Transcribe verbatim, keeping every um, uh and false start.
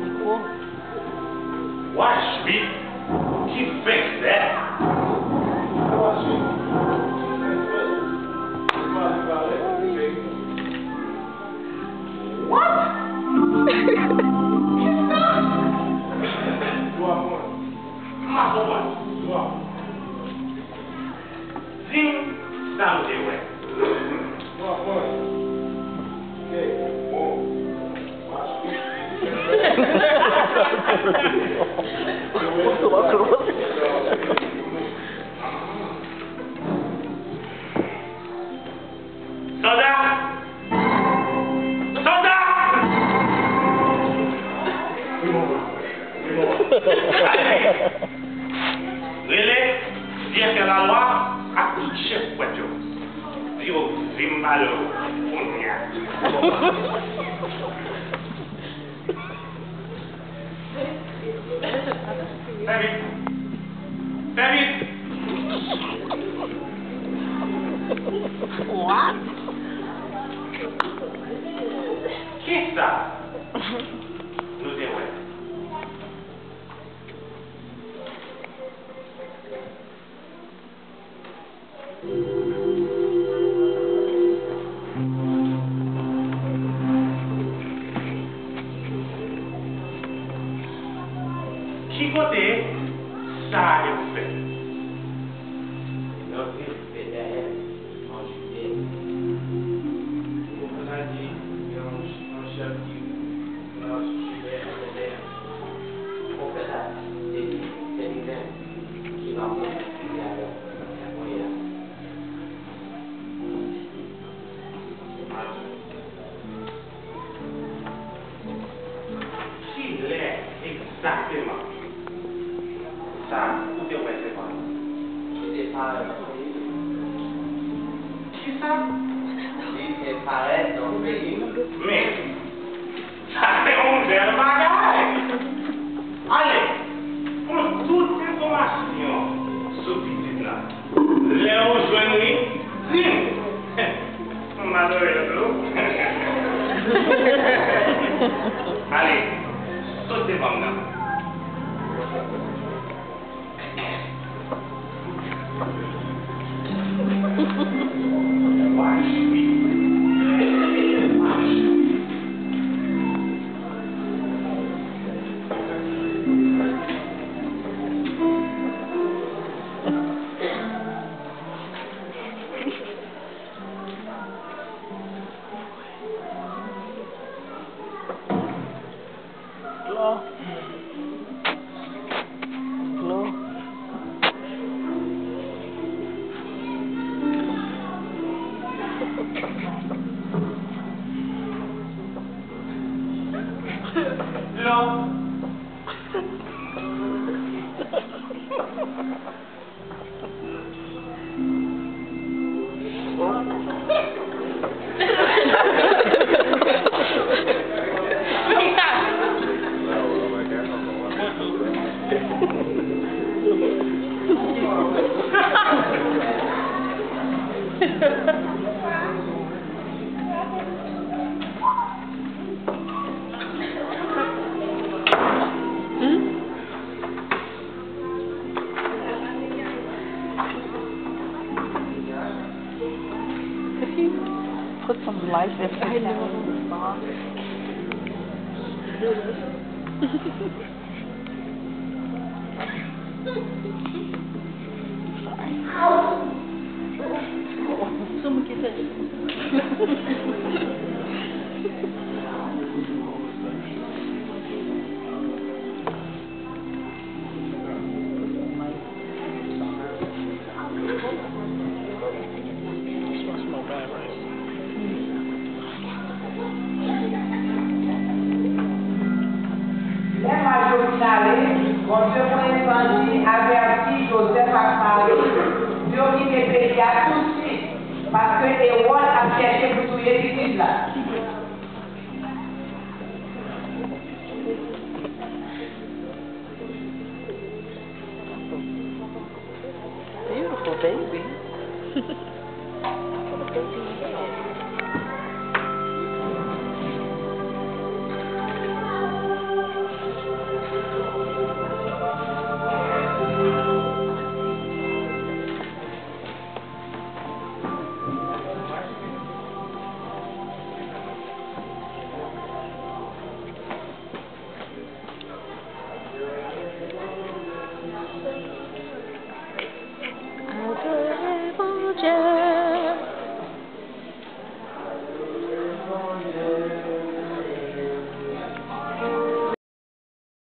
Mikwo. Wa Jwif ki fenk fèt. Wa Jwif ki fenk fèt. Li pale parèt, li fenk. What? Kisa? Yo ap mwen. M pa konprann. Yo ap mwen. Di m sa w te wè. Yo ap mwen. Ok, bon. Mache. Sòlda! Sòlda! Rele direktè lalwa ak tout chèf prèt yo. Di yo vin m pale w kounye a. Fè vit! Fè vit! What? Kisa nou te wè? Ki kote sa a te pou fèt? Yon vil ki te dèyè an Jide. Ou konprann sa di yon, yon chèf ki pran sou Jide an te dèyè. Pwofèt la te di, se li menm ki va mouri sou kri a lè w konnen kounye a. Kilè egzakteman sa ou te wè se pa? Li te parèt nan peyi. Kisa? Li te parèt nan peyi. Men, sa se yon bèl bagay! Ale, pran tout enfòmasyon sou pitit la. Lè ou jwenn li, di m. M adore l tou. Ale, sot devan m nan. Dlo. Dlo. Dlo. Could he put some life inside of him? Sorry. Paske Ewòd ap chèche pou touye pitit la. Beautiful baby.